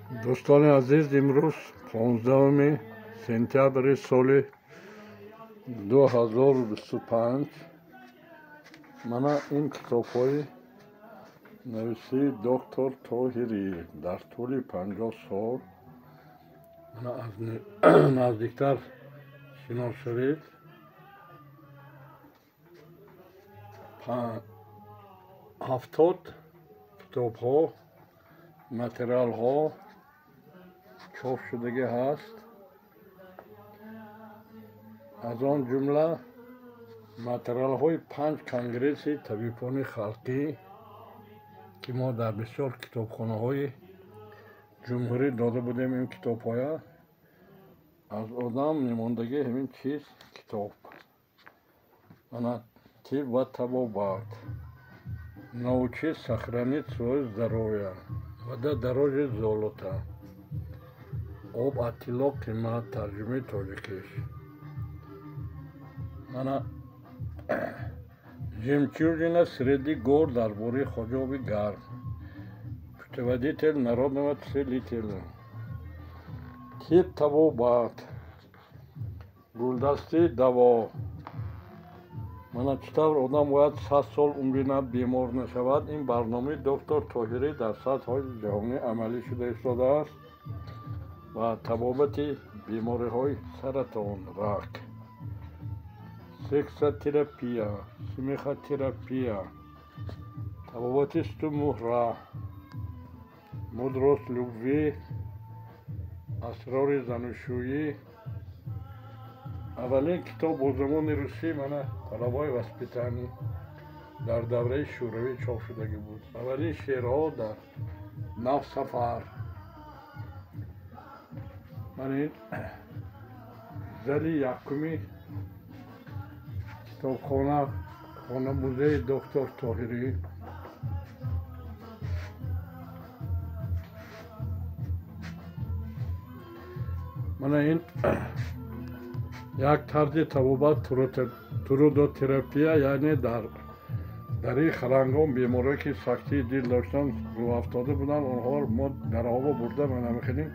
Дӯстони азиз, имрӯз 15 сентябри соли 2025 мана ин китобҳои нависии доктор Тоҳирӣ дар тӯли 50 сол. Мана аз наздиктар шинос шавед. 70 китобҳо, материалҳо чоп шудагӣ ҳаст. Аз он ҷумла материалҳои 5 конгресси табибони халқӣ, ки мо дар бисёр китобхонаҳои ҷумҳурӣ дода будем. Ин китобҳоя аз одам мемондагӣ ҳамин чиз китоб. Мана тиб ва табобат, научись сохранить своё здоровье, вода дороже золота, об аз тилло қимат, тарҷумаи тоҷикиш. Мана жемчужина среди гор дар бораи Хоҷоби Гарм, путеводитель народного целителя, тиб табобат, гулдастаи даво. Мана чӣ тавр одам бояд 100 сол умр бинад, бемор нашавад. Ин барномаи доктор Тоҳирӣ дар сатҳҳои ҷаҳонӣ амалӣ шуда истодааст ва табобати бемориҳои саратон, рак, сексотерапия, смехотерапия, табобати сутунмуҳра, мудрость любви, асрори занушӯӣ. Аввалин китоб бо забони русӣ мана половое воспитание дар давраи шӯравӣ чоп шудагӣ буд. Аввалин шеърҳо дар Навсафар. Мана ин зали якуми китобхона, хона-музеи доктор Тоҳирӣ. Мана ин як тарзи табобат, трудотерапия, яъне дар дари харангон беморое ки сахтии дил доштанд, рӯҳафтода буданд, онҳоро мо дар ҳаво бурда мана мехелем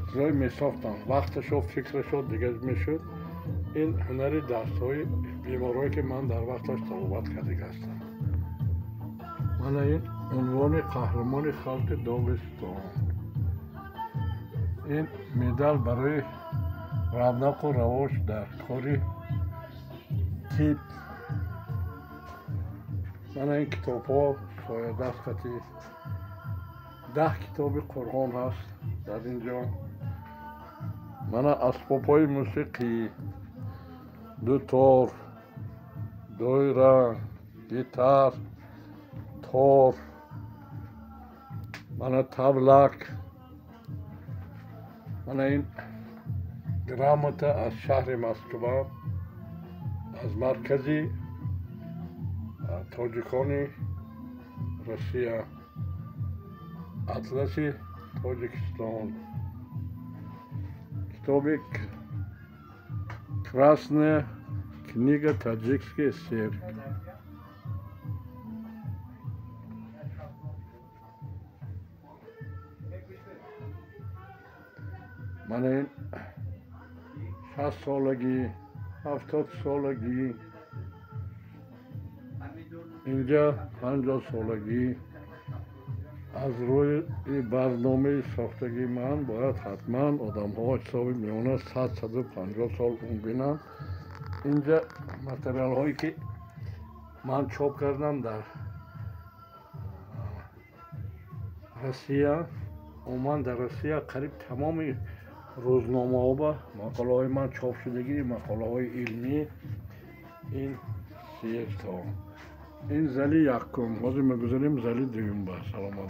чизҳое месохтанд. Вақташо, фикрашо дигар мешуд. Ин ҳунари дастҳои беморое ки ман дар вақташ табобат кардага ҳастам. Мана ин унвони қаҳрамони халқи Доғистон. Ин медал барои равнақу равоҷ дар кори тиб. Мана ин китобҳо соядаст қатӣ 10 китоби Қуръон ҳаст дар ин ҷо. Мана асбобҳои мусиқӣ, дутор, доира, гитар, тор, мана таблак. Мана ин грамота аз шаҳри Москва, аз маркази тоҷикони Россия, атласи Тоҷикистон, китоби Красная книга Таджикский ССР. Мана ин 60 солагӣ, 70 солагӣ, инҷа 50 солагӣ. Аз рӯи барномаи сохтагии ман бояд ҳатман одамҳо ҳисоби миёна 100-150 сол умр бинанд. Инҷа материалҳое ки ман чоп кардам дар Россия, умуман дар Россия қариб тамоми рӯзномаҳо ба мақолаҳои ман чоп шудагӣ, мақолаҳои илмӣ. Ин 3 то. Ин зали якум. Ҳозир мегузарем зали дуюм. Ба саломат.